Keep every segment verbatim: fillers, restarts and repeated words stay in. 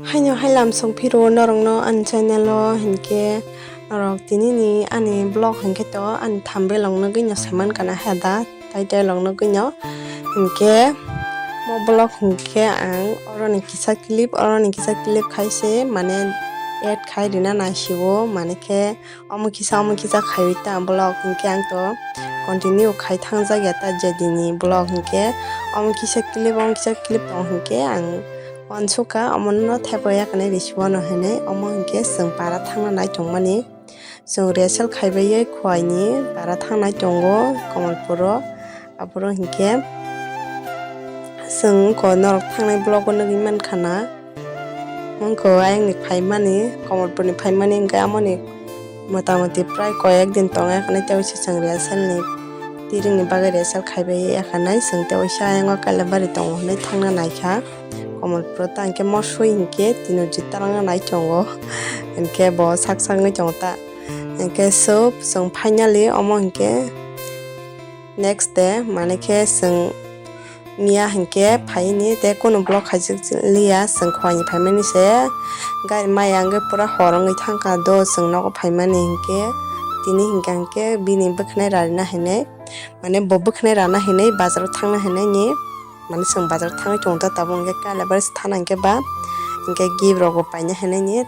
Haino hai lam song phiro norokno ani channel o hinkhe norok tinini ani vlog hinkhe to ani thumbnail rok nugwi no saiman kana heda title rok nugwi no hinkhe mo vlog hinkhe ang oroni kisa clip oroni kisa clip khai se mane add khai rina naisio mane khe omo kisa omo kisa khaiwi ta vlog hinkhe ang to continue khai thangjak ya ta je dini vlog hinkhe omo kisa clip omo kisa clip tong hinkhe ang uansukha omono thepai ya kane risi uano hinwi omo hinkhe chwng para thangna nai tongmani chwng rehearsal khaibai ye Khowai ni para thangnai tongo Kamalpur o aphuru hinkhe chwng wngkha norok thangnai vlog o nugwi mankha na. Wngkha ayang ni phaimani, Kamalpur ni phaimani hinkhe amoni motamoti prai koyek din tong ya khanai tei waisa chwng rehearsal ni tiring ni bagwi rehearsal khaibai ya khanai chwng tei waisa ayang o Kailabari tongo hinwi thangna naikha. Kamalpur o ta hinkhe mosoi hinkhe tino jit talangna nai tongo hinkhe bo sak sak wngwi tongo ta hinkhe so chwng finally omo hinkhe next day mane khe chwng. Miya hinkhe phaini tei kunu vlog khaijak liya chwng Khowai ni phaimani se gari maya wngwi pura hor wngwi thangkha do chwng nogo phaimani hinkhe tini hinkha hinkhe bini bwkhanai rarina hinwi mane bo bwkhanai rana hinwi bazaro thangna hinwi ni mane chwng bazaro thangwi tongo ta tabuk hinkhe Kailabari se thana hinkhe ba hinkhe gift rok bo paina hinwi ni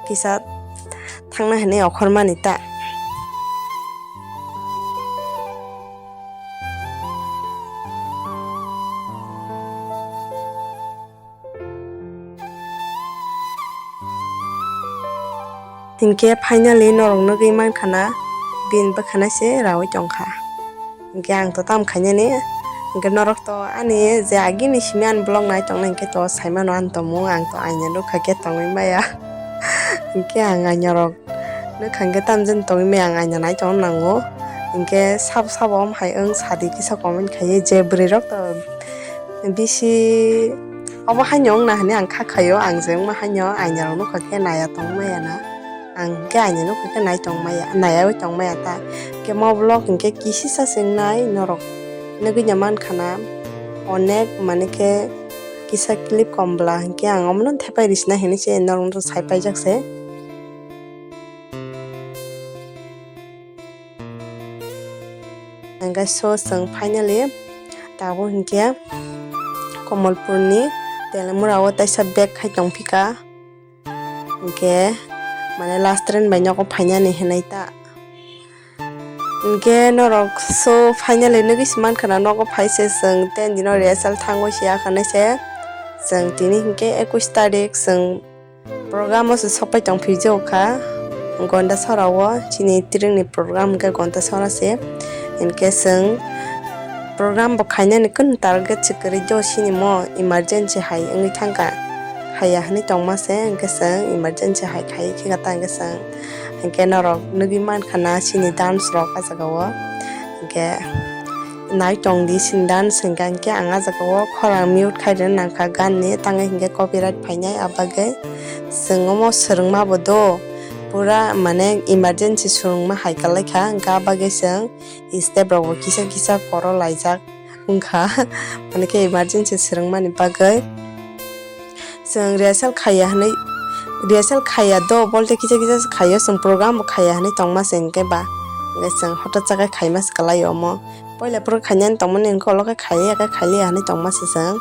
kisa thangna hinwi okhormani ta. Hinkhe finally norok nugwi mankha na bini bwkhanai se rawi tongkha. Hinkhe ang to tamo khainani hinkhe norok to ani je agini simi ani vlog nai tongnai hinkhe to saimano ani tongmung ang to aina nukha khe tongwi maya. Hinkhe ang aina rok nukha hinkhe tamjani tongwi maya ang aina nai tongna nango. Hinkhe sabo sabo omo hai wng sadi kisa comment khaiwi je bwrwi rok to bisi obo haino wngna hinwi ang kha khaio ang je wngma haino aina rok nukha khe naya tongwi maya na. Ang khe aina nukha khe nai tong maya, naiyaui tong maya ta. Khe mo vlog hinkhe kisisa se wngnai norok nugwi no mankha na onek mane khe kisa clip kom bwla hinkhe ang omono thepai risina hinwi se norok no sai paijak se. Hinkhe so chwng finally tabuk hinkhe Kamalpur ni Telamura o taisa bag khai tongphika. Hinkhe mane last train bai nogo phainani hinwi ta. Hinkhe norok so finally nugwi se mankha na nogo phai se chwng ten dino rehearsal thangwi se ya khanai se. Chwng tini hinkhe ekush tarik chwng program o se sokpai tong phijokha Gondasora o chini tring ni program hinkhe Gondasora se. Hinkhe chwng program bo khainani kunu target se kwrwi do sini mo emergency hai wngwi thangkha. Haiya hinwi tongma se hinkhe chwng emergency hai khai khe ta hinkhe chwng hinkhe norok nugwi mankha na sini dance rok ah jaga o hinkhe nai tong di sini dance hinkha hinkhe ang ah jaga o khorang mute khai rwna nangkha gan ni tangwi hinkhe copyright phainai ah bagwi chwng omo swrwngma bo do pura mane emergency swrwngma hai kwlai kha hinkhe ah bagwi chwng step rok bo kisa kisa koro laijak. Wngkha, mane khe emergency swrwngmani bagwi chwng rehearsal khaiya hinwi, rehearsal khaiya do, bolte kisa kisa se khaio, chwng program bo khaiya hinwi tongma se hinkhe ba, hinkhe chwng hotot chakhai khaima se kwlai omo. Poila phuru khainani tongmani hinkhe ulo khe khaiya khe khailiya hinwi tongma se chwng,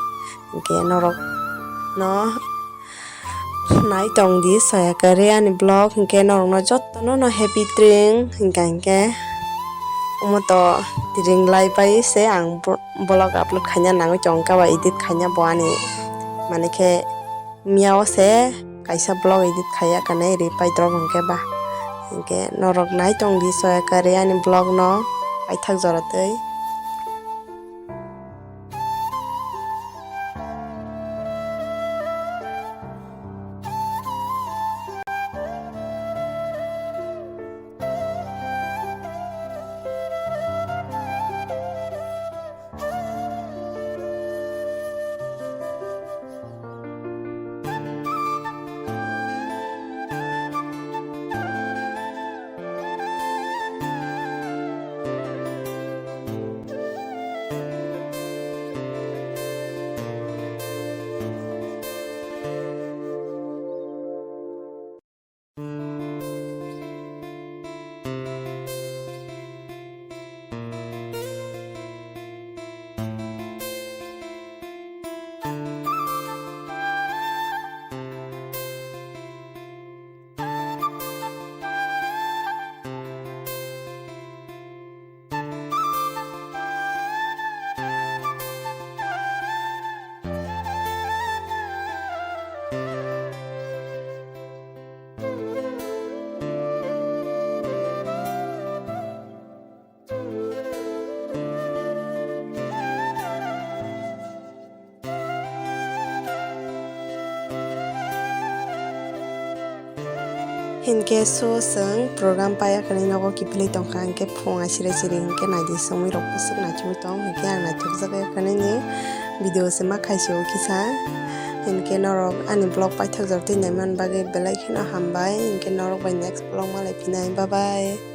hinkhe norok no. Nai tong di soya kwrwi ani vlog hinkhe norokno jotono no happy tring hinkha hinkhe omo to tring lai pai se ang vlog upload khaina nangwi tong kha ba edit khaina bo ani mane khe miya o se kaisa vlog edit khaiya kanai ri pai drop hinkhe ba hinkhe norok nai tong di soya kwrwi ani vlog no paithak jora twi. Hinkhe so chwng program paiya khani nogo kiphilwi tongkha, hinkhe phung asire siri hinkhe naidi songwi rok bwswk naithogwi tong, hinkhe ang naithokjak ya khani ni video se ma khaisio kisa. Hinkhe norok ani vlog paithakjak twi naiman bagwi belai kheno hambai, hinkhe norok bai next vlog malai phinai, bye bye.